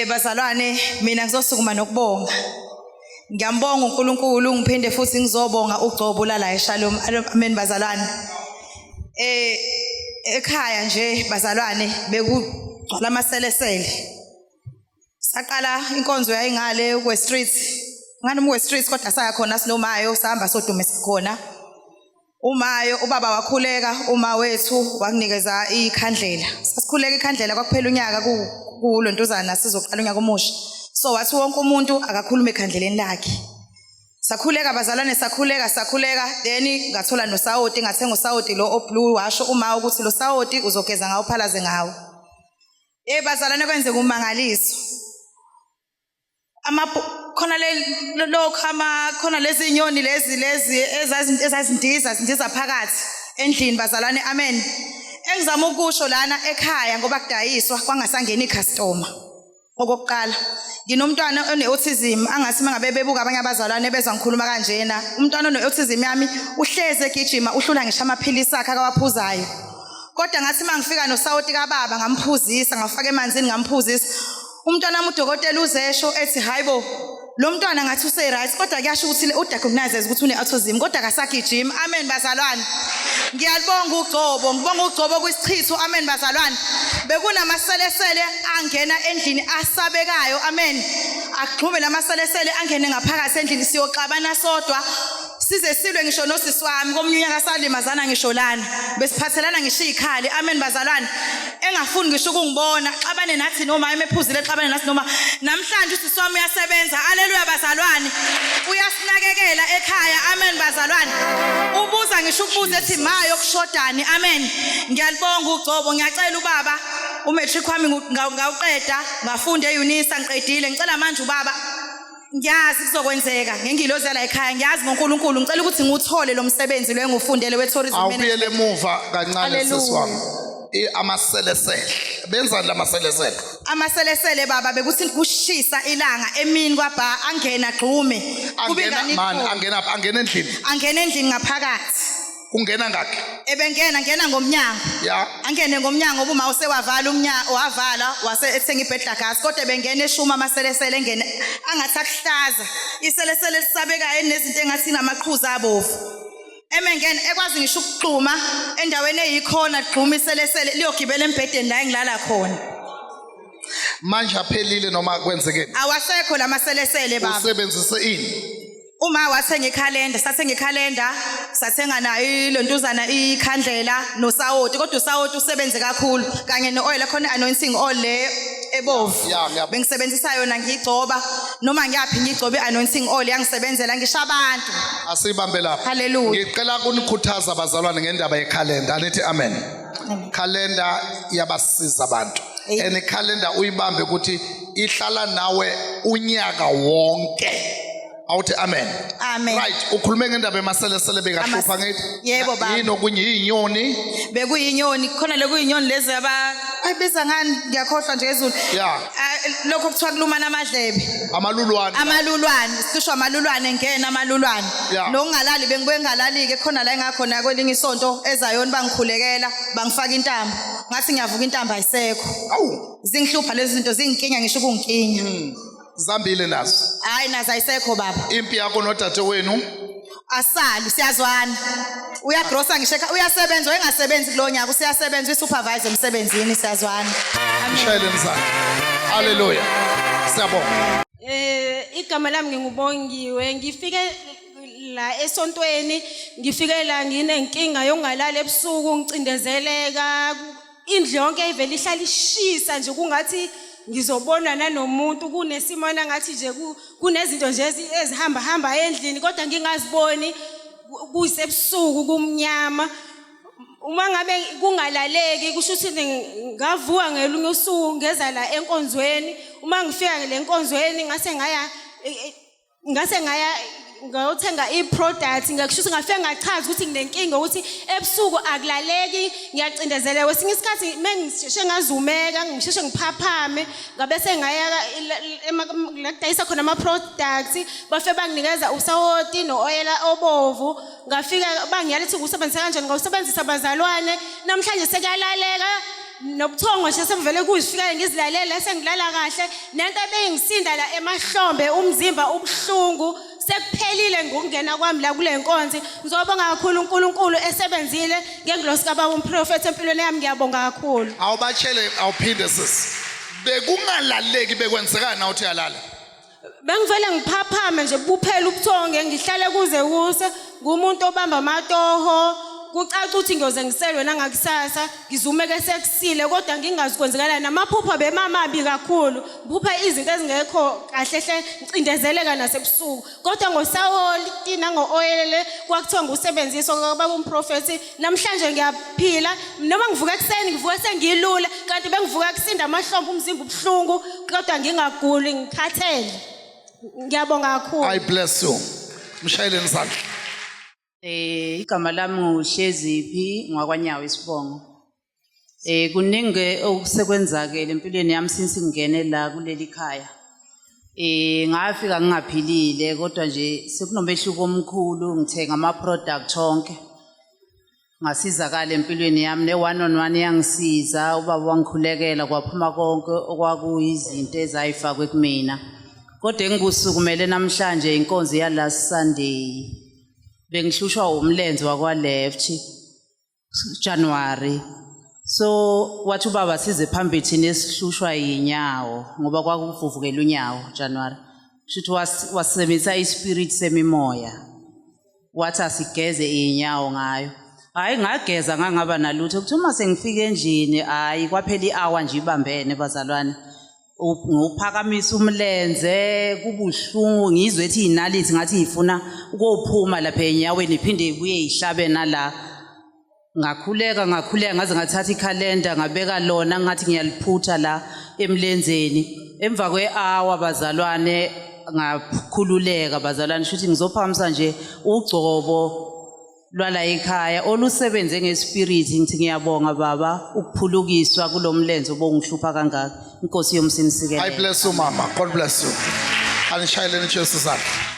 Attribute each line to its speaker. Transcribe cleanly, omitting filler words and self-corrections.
Speaker 1: Bazalwane mina ngizosukuma nokubonga. Ngiyambonga uNkulunkulu ngiphinde futhi ngizobonga ugcobo lala eShalom. Amen bazalwane. Ekhaya nje bazalwane bekugcwala amaselesele. Saqala inkonzo yayingale kwe Street. Ngani umwe Street kodwa saya khona sinomayo sahamba sodumisa khona. Umayo ubaba wakhuleka uma wethu wakunikeza ikhandlela. Sasikhuleka ikhandlela kwakuphela unyaka kulontuzana sizoqala unyaka omusha. So wathi wonke umuntu akakhulume ekhandleleni lakhe. Sakhuleka bazalwane sakhuleka sakhuleka then ngathola nosawoti ngathenga usawoti lo oblue washo uma ukuthi lo sawoti uzogeza ngawo phalaze ngawo. Eh bazalwane kwenzeka umangaliso. Ama khona le lokho ama khona lezi inyoni lezi lezi ezazindiza zindiza phakathi endlini bazalwane amen. Engizama ukusho lana ekhaya ngoba kudayiswa kwangasangena icustomer. Okokuqala nginomntwana one-autism angathi uma ngabe bebuka abanye abazalwane bezwa ngikhuluma kanjena umntwana one-autism yami uhlezi egijima uhlula ngisho amaphilisi akhe akawaphuzayo kodwa ngathi uma ngifika nosawoti kababa ngamphuzisa ngafaka emanzini ngamphuzisa umntwana wami udokotela uzesho ethi hayi bo lo mntwana ngathi use-right kodwa kuyasho ukuthi udiagnoses ukuthi une-autism kodwa akasagijimi amen bazalwane ngiyalibonga ugcobo ngibonga ugcobo kwisichitho amen bazalwane bekunamaselesele angena endlini asabekayo amen agxume lamaselesele angene ngaphakathi endlini siyoxabana sodwa size silwe ngisho nosisi wami komunye unyaka salimazana ngisho lana besiphathelana ngisho izikhali amen bazalwane engafuni ngisho ukungibona xabane nathi noma emephuzile xabane nathi noma namhlanje usisi wami uyasebenza aleluya bazalwane uyasinakekela ekhaya amen bazalwane ubuza ngisho ukubuza ethi ma yokushodani amen ngiyalibonga ugcobo ngiyacela ubaba umatric wami ngawuqeda ngafunda eUnisa ngiqedile ngicela manje ubaba ngiyazi kuzokwenzeka ngengilozi yala ekhaya ngiyazi ngoNkulunkulu ngicela ukuthi ngiwuthole lo msebenzi lo engufundele we-tourism
Speaker 2: awubuyele emuva kancane sisi wami amaselesele benzani lamaselesele
Speaker 1: amaselesele baba bekuthi kushisa ilanga emini kwabha angena gxume
Speaker 2: kube ngani angena angena endlini
Speaker 1: angena endlini ngaphakathi
Speaker 2: Ungena ngakhe?
Speaker 1: Ebengena ngena ngomnyango.
Speaker 2: Ya.
Speaker 1: Angene ngomnyango ngoba uma usewavala umnyango wavala wase ethenga ibhedla gas kodwa ebengena eshuma amaselesele engene angathi akuhlaza. Iselesele elisabekayo enezinto engathi inamaqhuzu abovu. Emengena ekwazi ngisho ukuxhuma endaweni eyikhona gxuma iselesele liyogibela embhedeni la engilala khona.
Speaker 2: Manje aphelile noma kwenzekeni?
Speaker 1: Awasekho lamaselesele baba.
Speaker 2: Usebenzise ini?
Speaker 1: Uma wathenga ikhalenda, sathenga ikhalenda, sathenga nayo ilontuzana ikhandlela nosawoti, kodwa usawoti usebenze kakhulu kanye ne-oil khona anointing oil le ebovu. Bengisebenzisa yona ngiyigcoba noma ngiyaphi ngiyigcobe i-anointing oil yangisebenzela ngisho abantu.
Speaker 2: Asibambe lapho.
Speaker 1: Hallelujah.
Speaker 2: Ngicela kunikhuthaza bazalwane ngendaba yekhalenda. Anithi amen. Khalenda iyabasiza abantu. And ikhalenda uyibambe ukuthi ihlala nawe unyaka wonke. Awuthi amen.
Speaker 1: Amen.
Speaker 2: Right, ukhulume ngendaba emaselesele bekahlupha ngithi.
Speaker 1: Yebo baba.
Speaker 2: Yini okunye izinyoni?
Speaker 1: Bekuyinyoni, khona lokuyinyoni lezi aba ayibiza ngani ngiyakhohlwa nje ezulu.
Speaker 2: Yeah.
Speaker 1: Ah, lokho kuthiwa kulumana amadlebe.
Speaker 2: Amalulwane.
Speaker 1: Amalulwane, sihlushwa amalulwane ngena amalulwane.
Speaker 2: Yeah.
Speaker 1: Nokungalali bengibuye ngingalali ke khona la engakhona kwelinye isonto ezayoni bangikhulekela, bangifaka intambo. Ngathi ngiyavuka intambo ayisekho.
Speaker 2: Awu.
Speaker 1: Zingihlupha lezi zinto zingikinya ngisho ukungikinya.
Speaker 2: Zambile nazo.
Speaker 1: Hayi nazo ayisekho baba.
Speaker 2: Impi yakho nodadewenu
Speaker 1: Asali siyazwana. Uyagrosa ngisho ekhaya uyasebenza wayengasebenzi kulo nyaka usiyasebenza uyisupervisor emsebenzini siyazwana.
Speaker 2: Amen. Shayele mzana. Hallelujah. Siyabonga.
Speaker 3: Igama lami ngingubongiwe ngifike la esontweni ngifike la nginenkinga yokungalali ebusuku ngicindezeleka indlu yonke ivele ihlala ishisa nje kungathi ngizobona nanomuntu kunesimona ngathi nje kunezinto nje ezihamba hamba endlini kodwa ngingaziboni kusebusuku kumnyama uma ngabe kungalaleki kusho ukuthi ngavuka ngelunye usuku ngeza la enkonzweni uma ngifika le nkonzweni ngase ngaya e, e, ngase ngaya ngayothenga i-product ngakusho ukuthi ngafike ngachaza ukuthi nginenkinga ukuthi ebusuku akulaleki ngiyacindezeleka kwesinye isikhathi mengisheshe ngazumeka ngisheshe ngiphaphame ngabe sengaya la kudayisa khona ama-products bafe banginikeza usawoti no-oyela obovu ngafika bangiyala ukuthi ngiwusebenzisa kanjani ngawusebenzisa bazalwane namhlanje sekuyalaleka. Nobuthongo nje sebuvele kuzifikayo ngizilalela sengilala kahle. Nento ebeyingisinda la emahlombe umzimba ubuhlungu sekuphelile ngokungena kwami la kule nkonzo. Ngizobonga kakhulu uNkulunkulu esebenzile ngengilosi kababa umprofeti empilweni yami, ngiyabonga kakhulu.
Speaker 2: Awubatshele, awuphinde sisi. Bekungalaleki, bekwenzekani na uthi uyalala?
Speaker 3: Bengivele ngiphaphame nje buphela ubuthongo, ngihlale kuze kuse, ngumuntu obamba amatoho, kucaca ukuthi ngiyoze ngiselwe nangakusasa, ngizumeke sekusile kodwa ngingazi kwenzekalani. Namaphupho bemamabi kakhulu, ngiphupha izinto ezingekho kahle hle, ngicindezeleka nasebusuku. Kodwa ngosawoti nango-oyele kwakuthiwa ngiwusebenzisa kwababa umprofethi, namhlanje ngiyaphila. Noma ngivuka ekuseni ngivuka sengilula, kanti bengivuka kusinda amahlombe, umzimba ubuhlungu, kodwa ngingaguli, ngikhathele. Ngiyabonga kakhulu.
Speaker 2: I bless you. Mshayeleni isandla.
Speaker 4: Igama lami nguHleziphi ngwakwanyawo isibongo. Kuningi okusekwenzakele empilweni yami since ngingene la kuleli khaya. Ngafika ngingaphilile kodwa nje sekunomehluko omkhulu, ngithenga ama product onke. Ngasizakala empilweni yami, ne one on one yangisiza, ubaba wangikhulekela kwaphuma konke okwakuyizinto ezayifakwe kumina. Kodwa engikusukumele namhlanje inkonzo ya last Sunday. Bengihlushwa umlenze wakwa left January. So wathi ubaba size phambili thina esihlushwa yinyawo ngoba kwakuvuvukela unyawo January. Shuthi wasebenzisa ispirit semimoya. Wathi asigeze inyawo ngayo. Hayi, ngageza ngangaba nalutho. Kuthi uma sengifika endlini, hayi, kwaphela i-hour nje ibambene bazalwane. Nguphakamisa umlenze kubuhlungu, ngizwe ethi inalithi ngathi ifuna ukuphuma lapha enyaweni iphinde ibuye ihlabe nala. Ngakhuleka, ngakhuleka ngaze ngathatha ikhalenda ngabeka lona ngathi ngiyaliphutha la emlenzeni. Emva kwe-hour bazalwane ngakhululeka bazalwane, shuthi ngizophakamisa nje ugcobo lwala ekhaya olusebenze ngespirit. Ngithi ngiyabonga baba ukuphulukiswa kulomlenze obongihlupha kangaka. Inkosi
Speaker 2: I
Speaker 4: yomsinisikelele.
Speaker 2: bless you mama. God bless you. Anishayeleni Jesu isandla.